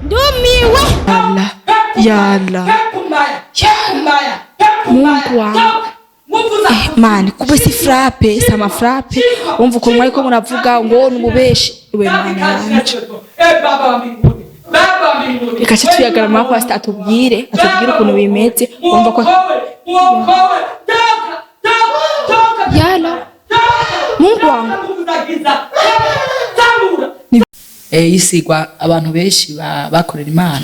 Ndumiwe. Yalla, yalla. Mungu wangu. Mani kuba si frappe, sama frappe. Wumva ukuntu mwariko muravuga ngo ni umubeshi. We mana yanje. Reka ce tuyagara mwa pastor atubwire ukuntu bimeze. Wumva ko Yala. Mungu wangu. Yisigwa abantu benshi bakorera Imana,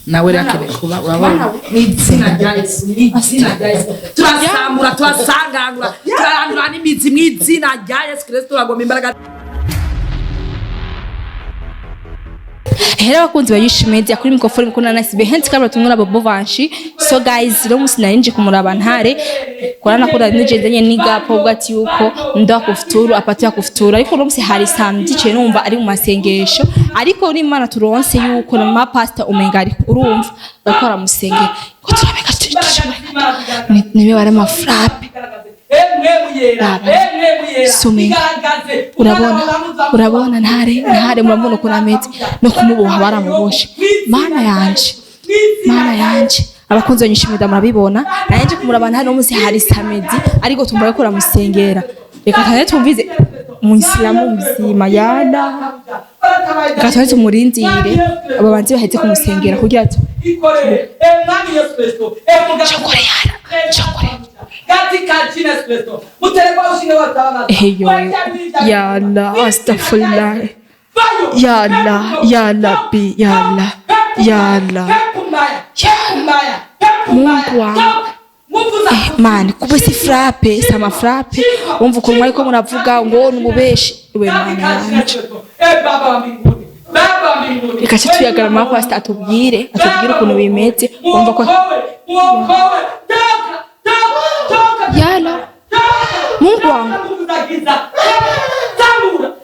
nawe rero akeneye kuba urabona mw'izina rya Yesu, mw'izina rya Yesu turasambura, turasangangura, turarandura n'imizi mw'izina rya Yesu Kristo, turagomba imbaraga. Hera abakunzi ba Yushi Media, kuri microphone mukuna na Sibe Hensi kabla tumura Bobo Vanshi. So guys, rero musi narinje kumuraba ntare korana kora nije niga pobwa ati yuko ndo kufuturu apati ya kufuturu, ariko no musi hari samedi ce numva ari mu masengesho, ariko ni Imana turonse yuko na ma pastor umenga ari urumva bariko baramusengera ko turabeka nibe bari ama frappe. Sumenga. Urabona ntare murabona ukuntu ameze, no kumuboha baramuboshe. Mana yanje, mana yanje, abakunzi banyishimira murabibona. Nanje kumuraba ntare no musi hari samedi, ariko tumva ko ramusengera. Reka tane tumvize umuislamu muzima yada, reka tane tumurindire abo banzi baheze kumusengera kugira tu chokore yara chokore. Eyo ya Allah, astaghfirullah, ya Allah, ya Rabbi, ya Allah, ya Allah, Mungu wangu. Mani kuba si frappe, sama frappe. Wumva ukuntu mwariko muravuga ngo ni umubeshi. We mana yanje. Reka ce tuyagara mwa pastor atubwire ukuntu bimeze. Wumva ko Yala. Mungu wangu.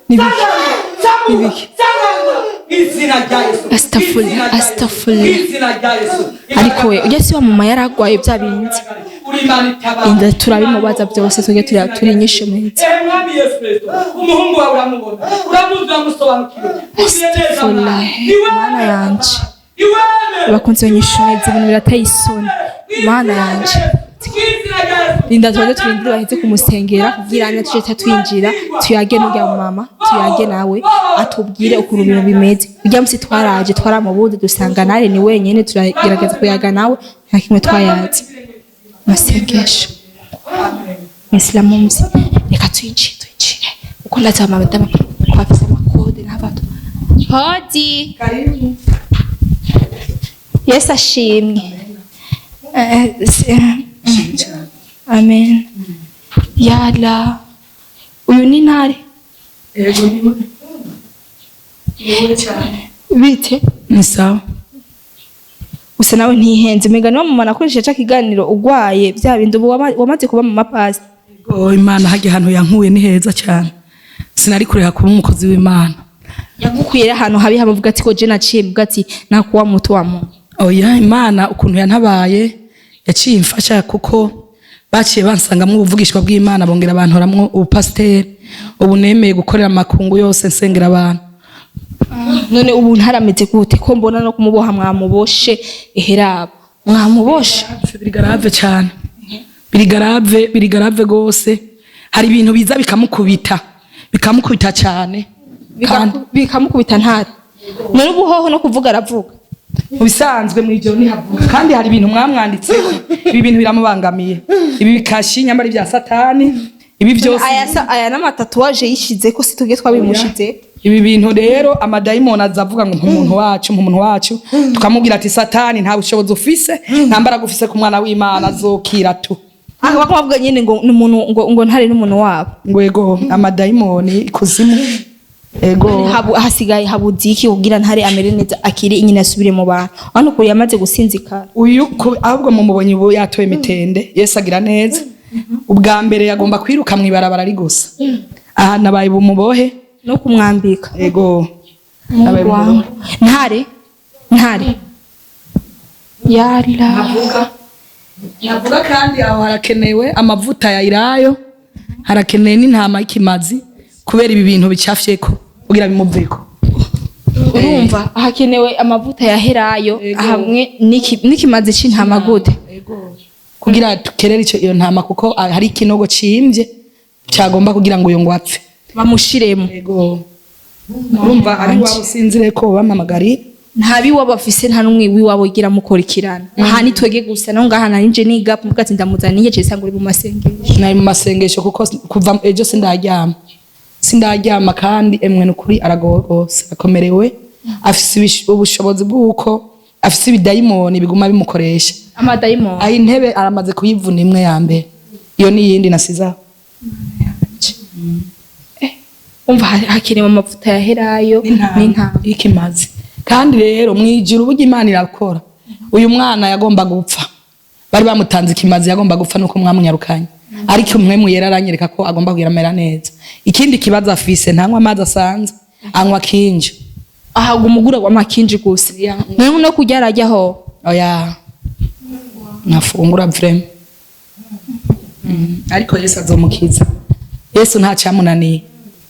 Nibiki. Astaghfirullah, astaghfirullah. Ariko we ujya si wa mama yaragwaye bya bindi. Inda turabimubaza byose tujye turi inyishu meza. Astaghfirullah, mana yanje. Abakunzi banyishu meza, ibintu birateye isoni. Mana yanje. Linda tubanze turindire baheze kumusengera kugira ngo tuje twinjira tuyage n'urya mama, tuyage nawe atubwire ukuntu ibintu bimeze. Urya musi twaraje twaramubuze dusanga nare ni wenyene, turagerageza kuyaga nawe nta kimwe twayaze. Masengesho. Muislamu mzi. Reka twinjire. Uko ndaza mama ndama kwa afisa makode n'abantu. Hodi. Karibu. Yesu ashimwe. Amen. Yala. Uyu ni ntare. Yego niwe. Niwe cyane. Bite? Ni sawa. Gusa nawe ntihenze. Mega niwe mama nakoresheje ca kiganiro ugwaye bya bindi ubu wamaze kuba mama pastor. Yego, Imana hajya ahantu yankuye ni heza cyane. Sinari kureka kuba umukozi w'Imana. Yagukuye ahantu habi hamuvuga ati ko je naciye mvuga ati nakuwa mutu wa Mungu. Oya, Imana ukuntu yantabaye yaciye imfasha kuko baciye bansangamwo ubuvugishwa bw'Imana, bongera bantoramwo ubupasiteri. Ubu nemeye gukorera amakungu yose nsengera abantu. None ubu ntarameze gute ko mbona no kumuboha mwamuboshe eheraba mwamuboshe? Biri grave cyane. Biri grave, biri grave gose. Hari ibintu biza bikamukubita. Bikamukubita cyane. Kandi Bikamukubita ntare. None ubu hoho no kuvuga aravuga. Mu bisanzwe mw'ijoro ntihavuga. Kandi hari ibintu mwamwanditseho. Ibi bintu biramubangamiye. Ibi bikashi nyambara ibya Satani. Ibi byose. Aya n'amatatuwaje yishize ko si tugiye twabimushize. Ibi bintu rero amadayimoni azavuga ngo nk'umuntu wacu, nk'umuntu wacu, tukamubwira ati Satani nta bushobozi ufise, nta mbaraga ufise ku mwana w'Imana azokira tu. Aha bakavuga nyene ngo n'umuntu ngo ntare n'umuntu wabo. Ngo ego amadayimoni ikuzimu. Ego. Hasigaye habuze iki kugira ntare amere neza akiri inyina asubire mu bantu. Hano kuri yamaze gusinzikara. Uyu ahubwo mumubonye ubu yatoye mitende, Yesu agira neza. Ubwa mbere yagomba kwiruka mwibarabara ari gusa. Aha nabaye bumubohe no kumwambika. Ego. Nabaye bumubohe. Ntare, ntare. Yalla. Navuga kandi aho harakenewe amavuta ya irayo, harakenewe n'intama y'ikimazi kubera ibi bintu bicafyeko kugira bimuveko. Urumva hakenewe amavuta ya herayo hamwe n'ikimazi c'intama gute? Kugira tukerere ico iyo ntama, kuko hari ikinogo cimvye cyagomba kugira ngo uyo ngo apfe. Bamushiremo. Ego, urumva ari waba usinzire ko bampamagariye. Nta biwabo afise, nta n'umwe w'iwabo yigira mukurikirana. Aha ni twege gusa, naho ngaha nanje niga muvuga ati ndamuzaniye je sanga uri mu masengesho. Nari mu masengesho kuko kuva ejo sindaryama, sindaryama. Kandi emwe nukuri aragowe rwose, akomerewe, afise ubushobozi bw'uko afise ibidayimoni biguma bimukoresha. Amadayimoni. Aho intebe aramaze kuyivuna imwe ya mbere, iyo n'iyindi nasizaho. Umva hakenewe amavuta ya herayo n'intama. Ikimazi. Kandi rero mwijuru burya Imana irakora. Uyu mwana yagomba gupfa, bari bamutanze ikimazi, yagomba gupfa nuko mwamunyarukanye, ariko umwe muyera aranyereka ko agomba kugira amera neza. Ikindi kibazo afise, ntanywa amazi asanzwe, anywa kinju. Ahabwa umugura wa makinji gusa, none no kurya arajya ho? Oya, ntafungura vraiment. Ariko Yesu azomukiza, Yesu ntacyamunaniye,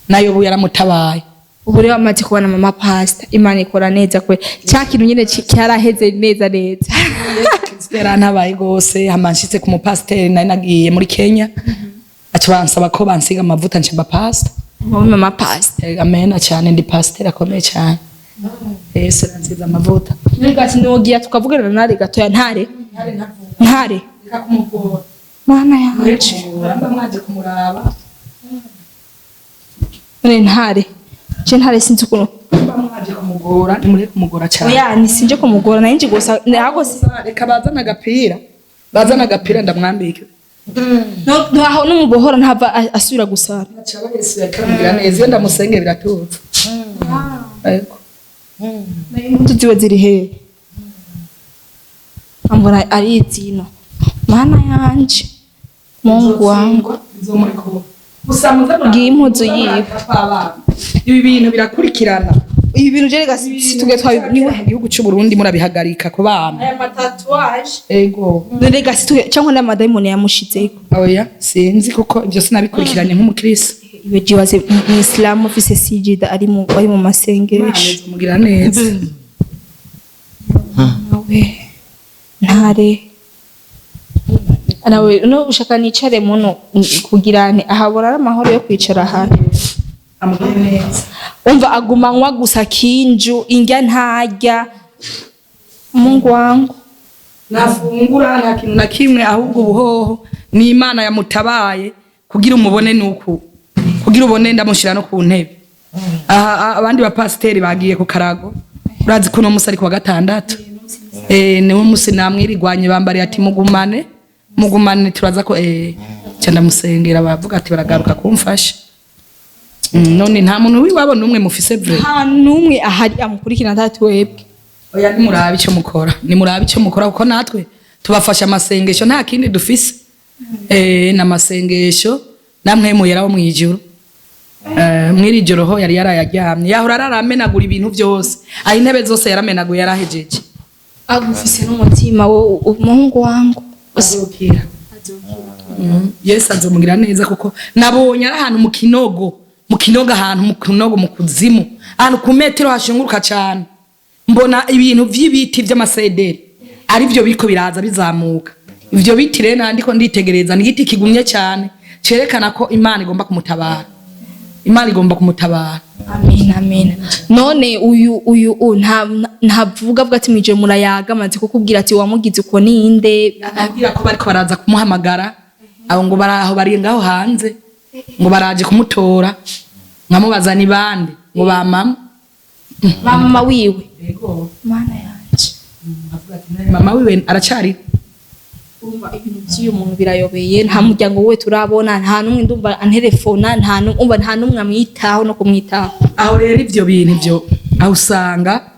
nayo ubu yaramutabaye. Ubu rero amaze kubona mama pastor, Imana ikora neza kwe, cya kintu nyine cyaraheze neza neza. Yarantabaye rwose. Hama nshitse ku mupasiteri nari nagiye muri Kenya, aca bansaba ko bansiga amavuta, nca pastor. Wowe mama pastor? Amena cyane, ndi pasiteri akomeye cyane. Yesu aransize amavuta. Nubwo ati nogiye tukavugana na ntare gatoya, ntare ntare, mana yanje. Mwaje kumuraba. None ntare, je ntare sinzi ukuntu. Mwaje kumugora, nimureke kumugora cyane. Oya, ni sinje kumugora, nari nje gusa ntabwo Reka bazane agapira, bazane agapira ndamwambike. No aho numubohora ntava asubira gusara. Acaba Yesu yakamugira neza, iyo ndamusenge biratuza. Yego. Impuzu ziwe ziri hehe? Ambona ari izino, mana yanje, Mungu wangu. Ngiyi impuzu yiwe. Ibi bintu birakurikirana. Ibi bintu je rega situge twabi niwe. Mu gihugu cy'u Burundi murabihagarika ku bana. Aya matatuwaje. Ego. Rega situge cyangwa n'amadayimoni yamushizeko. Oya, sinzi kuko ibyo sinabikurikiranye nk'umukristo. Iwe jiwaze mu Islam ufise sijida ari mu masengesho. Mugira neza. Nawe ntare, nawe no ushaka nicare muno kugira nti ahabora ari amahoro yo kwicara ahantu. Amugire neza. Umva aguma anywa gusa kinju, indya ntarya, Mungu wangu. Nafungura nta kintu na kimwe, ahubwo ubuhoho ni Imana yamutabaye kugira umubone, nuku kugira ubone ndamushyira no ku ntebe. Aha abandi bapasiteri bagiye ku karago, urazi ko uno musi ari kuwa gatandatu, niwo musi namwirigwanye, bambariye ati mugumane, mugumane, turaza ko ca ndamusengera, bavuga ati baragaruka kumfasha. None nta muntu w'iwabo n'umwe mufise vrai? Nta n'umwe ahari amukurikirana atari twebwe. Oya, nimurabe icyo mukora, nimurabe icyo mukora, kuko natwe tubafasha amasengesho, nta kindi dufise, n'amasengesho namwe muyera wo mwijuru. Mw'iri joro ho yari yarayaryamye, yahora araramenagura ibintu byose, aho intebe zose yaramenaguye, yarahejeje. Agufise n'umutima wo Mungu wangu. Azokira. Yesu azomugira neza, kuko nabonye ari ahantu mu kinogo, mu kinogo, ahantu mu kinogo, mu kuzimu, ahantu ku metero hashunguruka cyane, mbona ibintu vy'ibiti vy'amasederi ari byo biriko biraza bizamuka. Ivyo biti rero nandiko nditegereza, ni igiti kigumye cyane cerekana ko Imana igomba kumutabara, Imana igomba kumutabara. Amen, amen. None uyu nta ntavuga avuga ati mwije murayaga, amaze kukubwira ati wamugize uko ninde? Abwira ko bariko baraza kumuhamagara, abo ngo baraho, bari ngaho hanze, ngo baraje kumutora, nkamubaza ni bande, ngo ba mama. Ba mama wiwe? Yego. Mana yanje. Avuga ati mama wiwe aracariho. Urumva ibintu by'uyu muntu birayobeye, nta muryango we turabona, nta n'umwe ndumva anterefona, nta n'umwe, nta n'umwe amwitaho no kumwitaho. Aho rero ivyo bintu ivyo aho usanga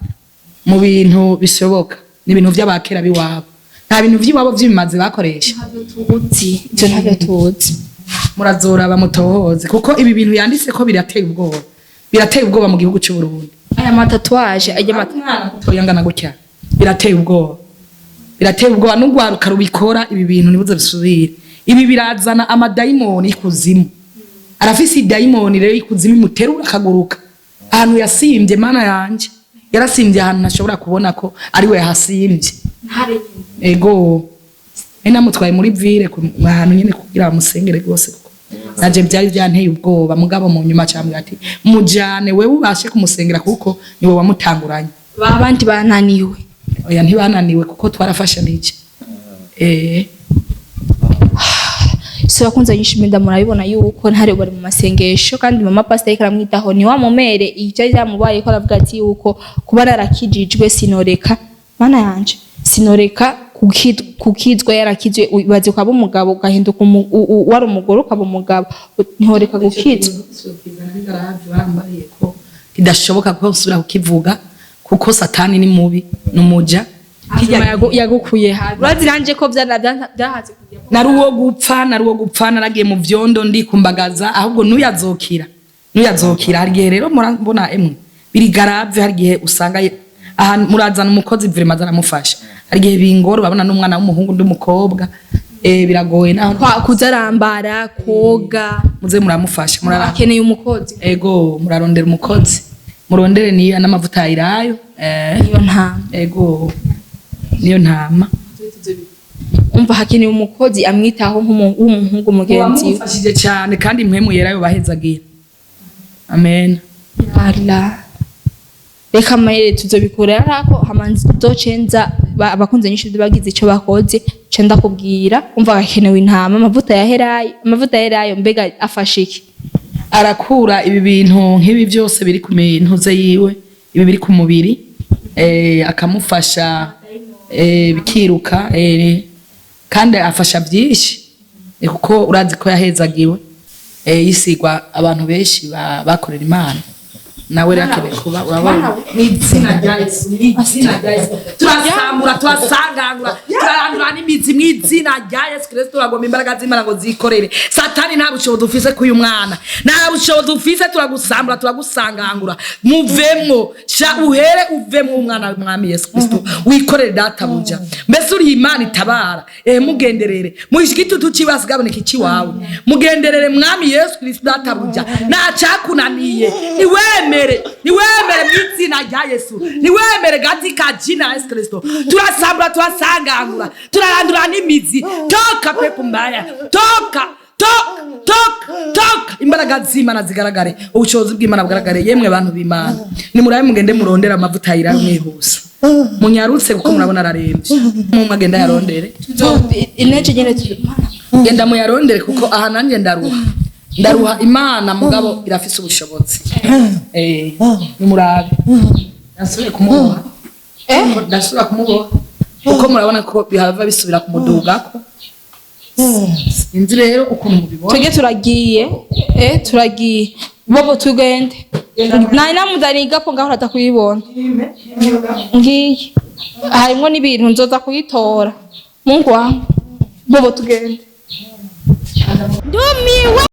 mu bintu bishoboka ni ibintu vy'abakera b'iwabo, nta bintu vy'iwabo vy'ibimazi bakoresha. Ntabyo tuzi, ibyo ntabyo tuzi. Murazoraba mutohoze, kuko ibi bintu yanditse ko birateye ubwoba, birateye ubwoba mu gihugu cy'u Burundi. Aya matatuwaje aya mata Umwana mutoya angana gutya, birateye ubwoba, birateye ubwoba n'urwaruka rubikora. Ibi bintu nibuze bisubire, ibi birazana amadayimoni y'ikuzimu. Arafise idayimoni rero y'ikuzimu imuterura akaguruka ahantu yasimbye, mana yanje. Yarasimbye ahantu ntashobora kubona ko ari we yahasimbye. Ego, namutwaye muri ville ahantu nyine kugira bamusengere rwose, kuko naje byari byanteye ubwoba. Mugabo mu nyuma cyambwira ati: "Mujane wewe ubashe kumusengera, kuko niwe wamutanguranye." Abandi bananiwe? Oya, ntibananiwe, kuko twarafashanije. So bakunze yishimira, murabibona yuko ntare bari mu masengesho, kandi mama pastor ariko aramwitaho. Ni wa mumere icyo byamubaye ko aravuga ati yuko kuba narakijijwe sinoreka, mana yanje, sinoreka kukizwa. Yarakizwe, ubaze ukaba umugabo ugahinduka wari umugore ukaba umugabo, ntiworeka gukizwa. Bambariye ko kidashoboka ko nsubira kukivuga, kuko Satani ni mubi, ni umuja. Yagukuye habi, urazi nanje ko byahatse kujya. Nari uwo gupfa, nari uwo gupfa. Naragiye mu vyondo ndikumbagaza, ahubwo nuyazokira, nuyazokira. Hari igihe rero murabona emwe biri grave, hari igihe usanga ahantu murazana umukozi, vraiment aramufasha. Hari igihe bingora, urabona n'umwana w'umuhungu, undi umukobwa, biragoye naho. Kuzarambara, koga. Muze muramufasha, murara. Akeneye umukozi. Ego, murarondera umukozi, murondere niyo n'amavuta ya elayo. Niyo ntama. Ego, niyo ntama. Umva, hakeneye umukozi amwitaho w'umuhungu mugenzi we. Wamufashije cyane, kandi mpwemu yera yobahezagira, amen. Ala. Reka mayere tuzobikora arako hamanzi tuzocenza abakunze nyinshi bagize ico bakoze ce ndakubwira. Umva, hakenewe intama, amavuta ya herayo. Amavuta ya herayo mbega afashe iki? Arakura ibi bintu nk'ibi byose biri ku mintuze yiwe, ibi biri ku mubiri, akamufasha, bikiruka, kandi afasha byinshi, kuko urazi ko yahezagiwe, yisigwa abantu benshi bakorera Imana. Nawe rero akeneye kuba, urabona, mu izina rya Yesu, mu izina rya Yesu, turasambura, turasangangura, turarandura n'imizi mu izina rya Yesu Kristo. Turagomba imbaraga z'Imana ngo zikorere. Satani, nta bushobozi ufise k'uyu mwana, nta bushobozi ufise. Turagusambura, turagusangangura, muvemwo, sha uhere uvemwo umwana w'Umwami Yesu Kristo, wikorere databuja. Mbese uri Imana itabara, mugenderere muhishe igitutu ciwe, hasigaboneka ikiwawe. Mugenderere Mwami Yesu Kristo databuja, nta cakunaniye. Niwemere, niwemere mu izina rya Yesu, niwemere katika jina la Yesu Kristo. Turasambura, turasangangura, turarandura n'imizi. Toka pepo mbaya, toka, toka, toka, toka! Imbaraga z'Imana zigaragare, ubushobozi bw'Imana bugaragare. Yemwe bantu b'Imana, nimurabe mugende murondere amavuta yirayo mwihuse, munyarutse, kuko murabona ararembye. Mumwe agenda yarondere. Ineje nyene Genda muyarondere, kuko aha nanjye ndaruha, ndaruha. Imana mugabo irafise ubushobozi. Nimurabe ndasubiye kumuboha, ndasubira kumuboha, kuko murabona ko bihava bisubira kumudugako. Sinzi rero ukuntu mubibona. Twebwe turagiye, turagiye. Bobo, tugende. Nari namuzaniye igapo ngaho, uraza kuyibona. Ngiyi harimwo n'ibintu, nzoza kuyitora. Mungu wangu, bobo, tugende. Ndumiwe.